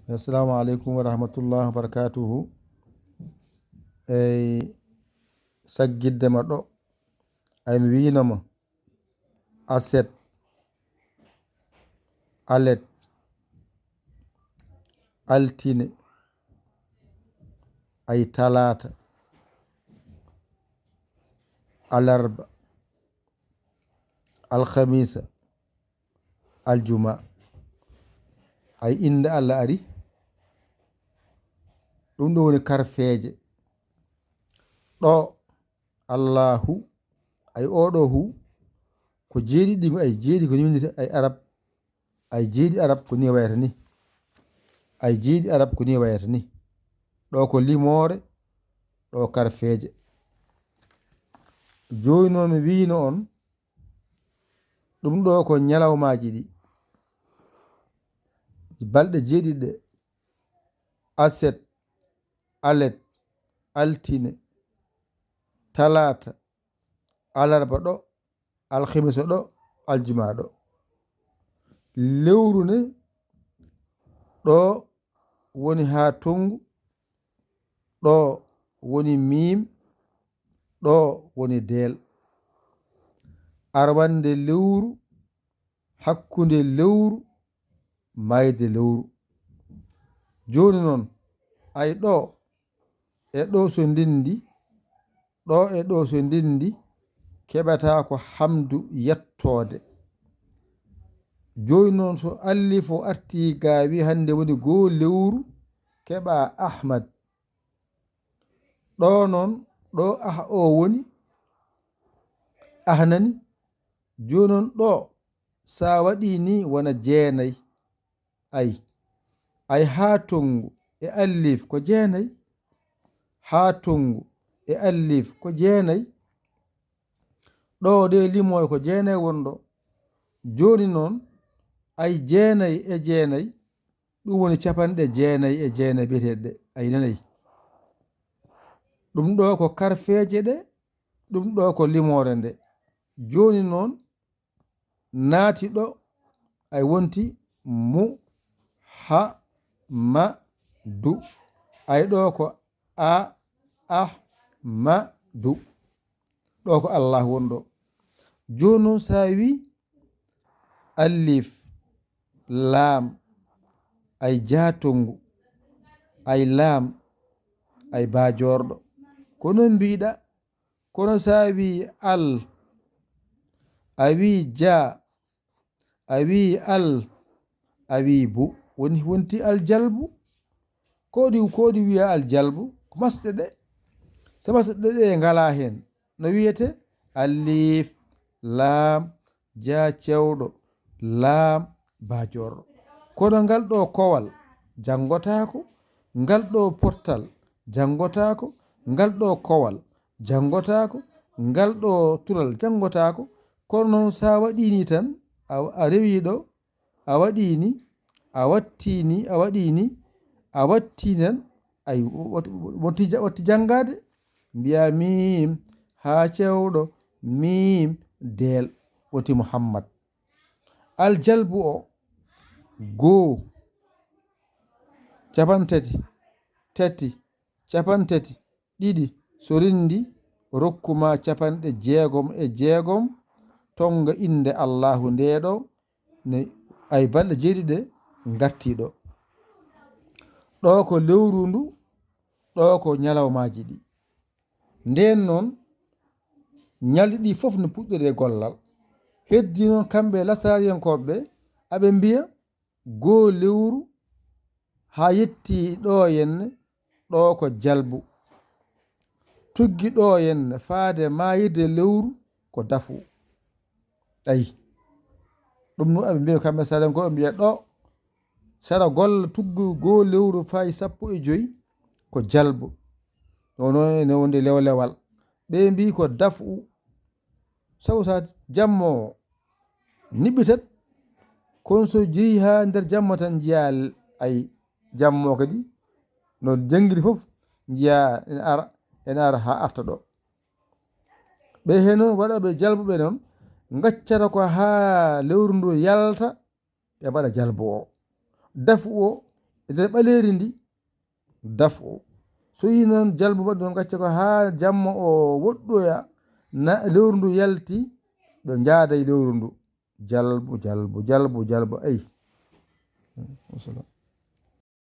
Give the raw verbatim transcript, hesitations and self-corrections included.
Assalamu aleykum wa rahmatullahi wa barakatuhu. Ey, saggidde ma ɗo, ay mi wiino ma, aset, alet, altine, ay talaata, alarba, alhamisa, aljuma. Ay innde Allah ari. Ɗum ɗo woni karfeeje. Ɗo Allahu, ay oɗo hu, ko jeeɗiɗi, ay jeeɗi ko ni winndete, ay arab, ay jeeɗi arab ko ni wayata ni. Ay jeeɗi arab ko ni wayata ni. Ɗo ko limoore, ɗo karfeeje. Jooni noon mi wiino on, ɗum ɗo ko ñalawmaaji ɗi. Balɗe jeeɗiɗi ɗe, aset, alet, altine, talaata, alarba ɗo, alhemisa ɗo, aljuma ɗo. Lewru ne, ɗo woni haa tongu, ɗo woni miim, ɗo woni deel. Arwande lewru, hakkunde lewru, mayde lewru. Jooni noon, ay ɗo e ɗo so ndenndi, ɗo e ɗo so ndenndi, keɓata ko hamdu yettoode. Jooni noon, so allif o artii ga wi hannde woni goo lewru, keɓa Ahmad. Ɗo noon, ɗo ah o woni, ah nani. Jooni noon, ɗo, so a waɗii ni, wona jeenay. Ay, ay haa tongu e allif ko jeenay. Haa tongu e allif ko jeenay. Ɗo de limoy ko jeenay wonɗo. Jooni noon, ay jeenay e jeenay, ɗum woni capanɗe jeenay e jeenay biyeteeɗe ɗe, ay nanay. Ɗum ɗo ko karfeeje ɗe, ɗum ɗo ko limoore nde. Jooni noon, naati ɗo, ay wonti mu, ha, ma, du. Ay ɗo ko a, ah, ma, du. Ɗo ko Allah wonɗo. Jooni noon, so a wi allif, laam, ay jaatongu, ay laam, ay baajoorɗo. Ko noon mbiɗa, kono so a wi al, a wi ja, a wi al, a wi bu, woni wonti aljalbu. Ko ɗi, ko ɗi wiya aljalbu? Ko masɗe ɗe. So masɗe ɗe ngala heen, no wiyete? Alif, laam, ja cewɗo, laam, baajoorɗo. Kono ngal ɗo kowal janngotaako, ngal ɗo pottal janngotaako, ngal ɗo kowal janngotaako, ngal ɗo tulal janngotaako. Kono noon, so a waɗii ni tan, a, a rewii ɗo, a waɗii ni, a wattii ni, a waɗii ni, a wattii tan, ay, watti, watti ja-, watti janngaade, mbiyaa miim, haa cewɗo, miim, deel, wonti Muhammad. Aljalbu o, goo, capantati, tati, capantati, ɗiɗi, so rinndi, rokku ma capanɗe jeegom e jeegom, tonnga innde Allaahu ndee ɗo, ne ay balɗe jeeɗiɗi ɗe ngartii ɗo. Ɗo ko lewru ndu, ɗo ko ñalawmaaji ɗi. Ndeen noon, ñalɗi ɗi fof no puɗɗori e gollal. Heddii noon kamɓe lasaraariyankooɓe ɓe, aɓe mbiya goo lewru haa yettii ɗo henne, ɗo ko jalbu. Tuggi ɗo henne faade maayirde lewru ko dafu. Ayi. Ɗum noon aɓe mbiya kamɓe lasaraariyankooɓe mbiya ɗo, sara golla tuggu goo lewru faayi sappo e joy ko jalbu. Ɗo noon ene wonde lewlewal. Ɓe mbii ko dafu. Sabu so a jammoowo niɓɓitat, kono so jeyi haa nder jamma tan njiyaa l-, ay jammoo kadi no janngiri fof njiyaa ene ara, ene ara haa arta ɗo. Ɓe heno waɗaɓe jalbuɓe noon, ngaccata ko haa lewru ndu yalta, ɓe mbaɗa jalbu o. Dafu o e nder ɓaleeri ndi, daf'u. So yi noon jalbu mbaɗi noon gacce ko haa jamma o woɗɗoya, na lewru ndu yalti, ɓe njaada e lewru ndu. Jalbu, jalbu, jalbu, jalbu, ay. Wasalaam.